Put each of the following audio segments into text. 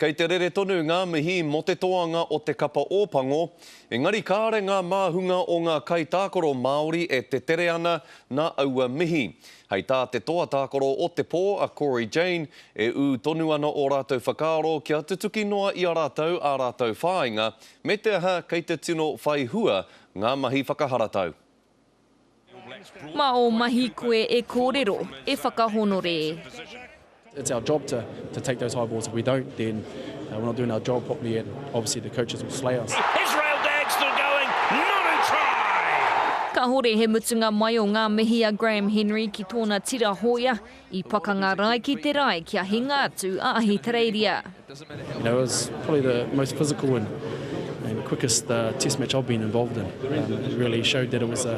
Kei te rere tonu ngā mihi mō te toanga o te kapa Ōpango, engari kāre ngā māhunga o ngā kaitākaro Māori e tetere ana nā aua mihi. Hei tā te toa tākaro o te pō a Cory Jane, e ū tonu ana ō rātou whakaaro kia tutuki noa i a rātou ā rātou whāinga, me te aha kei te tino whai hua ngā mahi whakaharatau. Mā ō mahi koe e kōrero, e whakahonore. It's our job to to take those high balls, if we don't then we're not doing our job properly and obviously the coaches will slay us. Israel Dagg still going, not a try! Kahore he mutunga mai o ngā mihi a Graham Henry ki tōna tira hōia i pakanga rae ki te rae kia hinga atu a Ahitereiria. You know, it was probably the most physical and, and quickest uh, test match I've been involved in. Um, it really showed that it was a,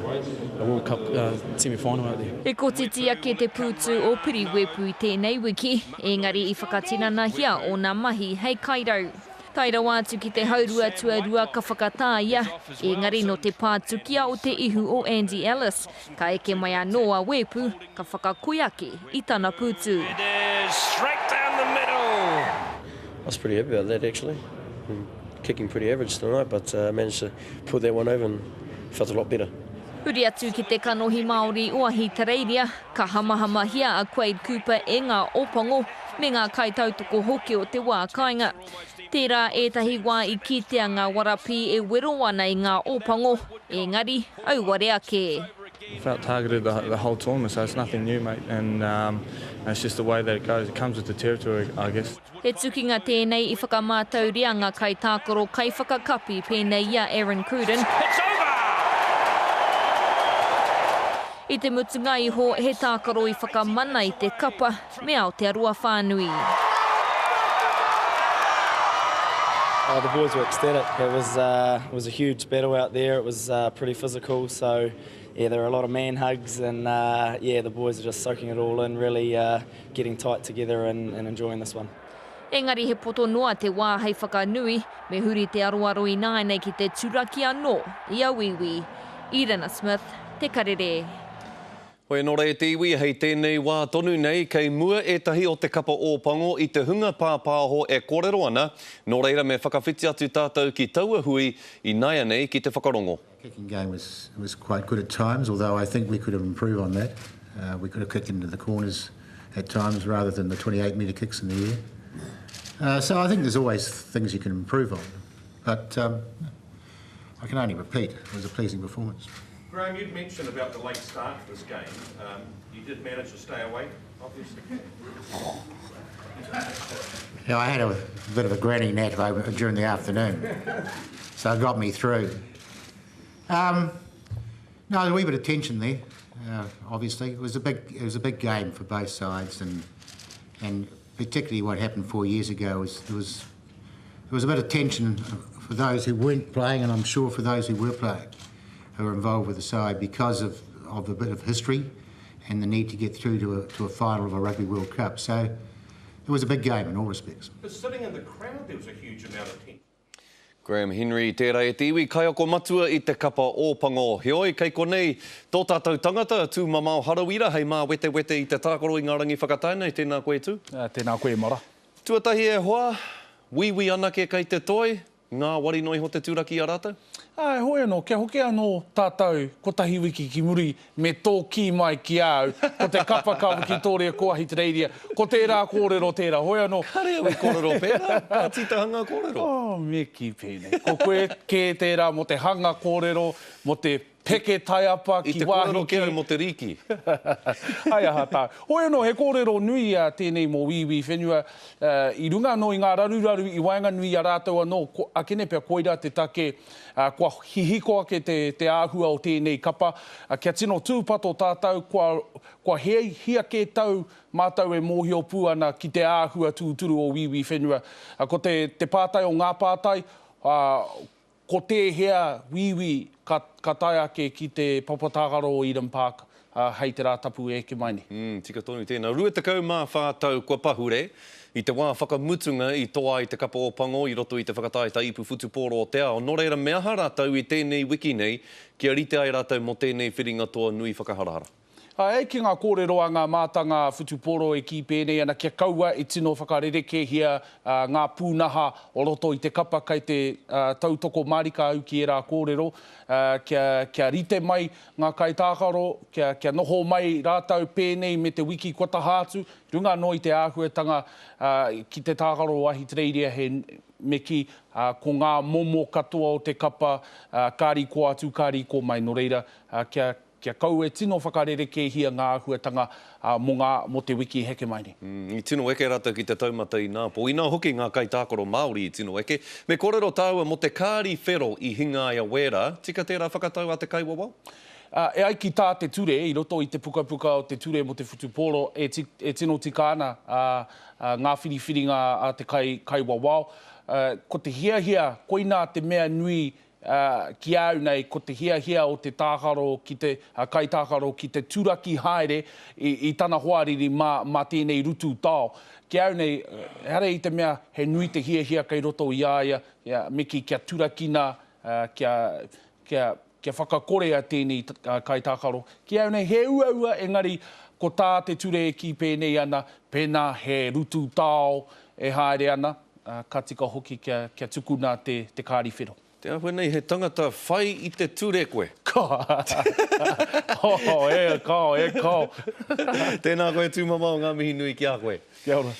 a World Cup uh, semi-final out there. He kotiti ake te pūtu o Piri Wepu i tēnei wiki, engari i whakatinanahia ōna mahi hei kairau. Tae rawa atu ki te haurua tuarua ka whakatā ia, engari nō te pātukia o te ihu o Andy Ellis, ka eke mai anō a Wepu, ka whakakoi ake i tana pūtu. It is straight down the middle. I was pretty happy about that actually. Kicking pretty average tonight but uh, managed to put that one over and felt a lot better. Huri atu ki te kanohi Māori o Ahitereiria, ka hamahamahia a Quade Cooper e ngā Ōpango me ngā kaitautoko hoki o te wā kāinga. Tērā ētahi wā i kitea ngā warapī e wero ana i ngā Ōpango, engari auare ake. Felt targeted the, the whole tournament, so it's nothing new, mate, and um, it's just the way that it goes. It comes with the territory, I guess. He tukinga tēnei i whakamātauria ngā kaitākaro kaiwhakakapi pēnei i a Aaron Cruden. It's over! I te mutunga iho, he tākaro i whakamana i te kapa me Aotearoa whānui. Oh, the boys were ecstatic. It was, uh, it was a huge battle out there. It was uh, pretty physical, so yeah, there were a lot of man hugs, and uh, yeah, the boys are just soaking it all in, really uh, getting tight together and, and enjoying this one. Engari he poto noa te wā hei whakanui, me huri te aroaro ināianei ki te turaki anō i a Wīwī. Irina Smith, Te Karere. Hoi anō rā e te iwi, hei tēnei wā tonu nei, kei mua ētahi o te kapa Ōpango i te hunga pāpāho e kōrero ana, nō reira me whakawhiti atu tātou ki taua hui ināianei ki te whakarongo. Kicking game was was quite good at times, although I think we could have improved on that. Uh, we could have kicked into the corners at times rather than the 28 metre kicks in the air. Uh, so I think there's always things you can improve on. But um, I can only repeat, it was a pleasing performance. Graham, you'd mentioned about the late start to this game. Um, you did manage to stay awake, obviously. Yeah, I had a bit of a granny nap during the afternoon, so it got me through. Um, no, a wee bit of tension there. Uh, obviously, it was a big it was a big game for both sides, and and particularly what happened four years ago was there was there was a bit of tension for those who weren't playing, and I'm sure for those who were playing, who were involved with the side because of of a bit of history and the need to get through to a, to a final of a Rugby World Cup. So it was a big game in all respects. But sitting in the crowd, there was a huge amount of tension. Graham Henry tērā e te iwi kaiako matua i te kapa Ōpango. Heoi, kei konei tō tātou tangata, Tūmamao Harawira, hei māwetewete i te tākaro i ngā rangi whakatae nei. Tēnā koe Tū. Tēnā koe e mara. Tuatahi e hoa, Wīwī anake kei te toi, ngāwari noa iho te turaki i a rātou? Ā, heoi anō, kia hoki anō tātou kotahi wiki ki muri me tō kī mai ki a au, ko te kapa ka wikitōria ko Ahitereiria, ko tērā kōrero tērā, hoi anō. Kāre au i kōrero pērā, kāti te hanga kōrero. Oh, me kī pēnei. Ko koe kē tērā mō te hanga kōrero, mō te peke taiapa ki wāhi kē. I te kōrero kē au mō te rīki. Hai aha tāu. Hoi anō, he kōrero nui tēnei mō Wīwī whenua, i runga anō i ngā raruraru i waenganui i a rātou anō, akene pea koirā te take kua hihiko ake te, te āhua o tēnei kapa, kia tino tūpato tātou, kua, kua hia kē tau mātou e mōhio pū ana ki te āhua tūturu o Wīwī whenua. Ko te, te pātai o ngā pātai, Ko tēhea Wīwī ka, ka tae ake ki te papa tākaro o Eden Park hei te Rātapu e eke mai nei? Mm, tika tonu tēnā. 24 tau kua pahure i te wā whakamutunga i toa ai te kapa o Pango i roto i te whakataetae ipu whutupōro o te ao. Nō reira, me aha rātou i tēnei wiki nei kia rite ai rātou mō tēnei whiringa toa nui whakaharahara? E ai ki ngā kōrero a ngā mātanga whutupōro e kī pēnei ana kia kaua e tino whakarerekēhia ngā pūnaha o roto i te kapa kei te tautoko mārika au ki ērā kōrero kia, kia rite mai ngā kaitākaro, kia, kia noho mai rātou pēnei me te wiki kua taha atu, runga anō i te āhuatanga ki te tākaro o Ahitereiria he, me kī, ko ngā momo katoa o te kapa ka riko atu, ka riko mai, nō reira, kia, Kia kaua e tino whakarerekēhia ngā āhuatanga mō ngā, mō te wiki e heke mai nei. I tino eke rātou ki te taumata ināpō. Inā hoki ngā kaitākaro Māori i tino eke. Me kōrero tāua mō te kāri whero i hinga ai a Wēra. Tika tērā whakatau a te kaiwawao? E ai ki tā te ture, i roto i te pukapuka o te Ture mō te Whutupōro, e, e tino tika ana ngā whiriwhiringa a te kai, kaiwawao. Ko te hiahia, koinā te mea nui Ā, ki a au nei, ko te hiahia o te tākaro ki te, a kaitākaro ki te turaki haere i, i tana hoariri mā, mā tēnei rutu tao. Ki a au nei, ehara i te mea he nui te hiahia kei roto i a ia, kia, me kī, kia turakina, ā, kia, kia, kia whakakorea tēnei kaitākaro. Ki a au nei, he uaua, engari, ko tā te ture e kī pēnei ana, pēnā he rutu tao e haere ana, ā, ka tika hoki kia, kia tukuna te, te kāri whero. Te āhua nei he tangata whai i te ture koe. Oh, e kao, e kao. Tēnā koe Tūmamao, ngā mihi nui ki a koe. Kia ora.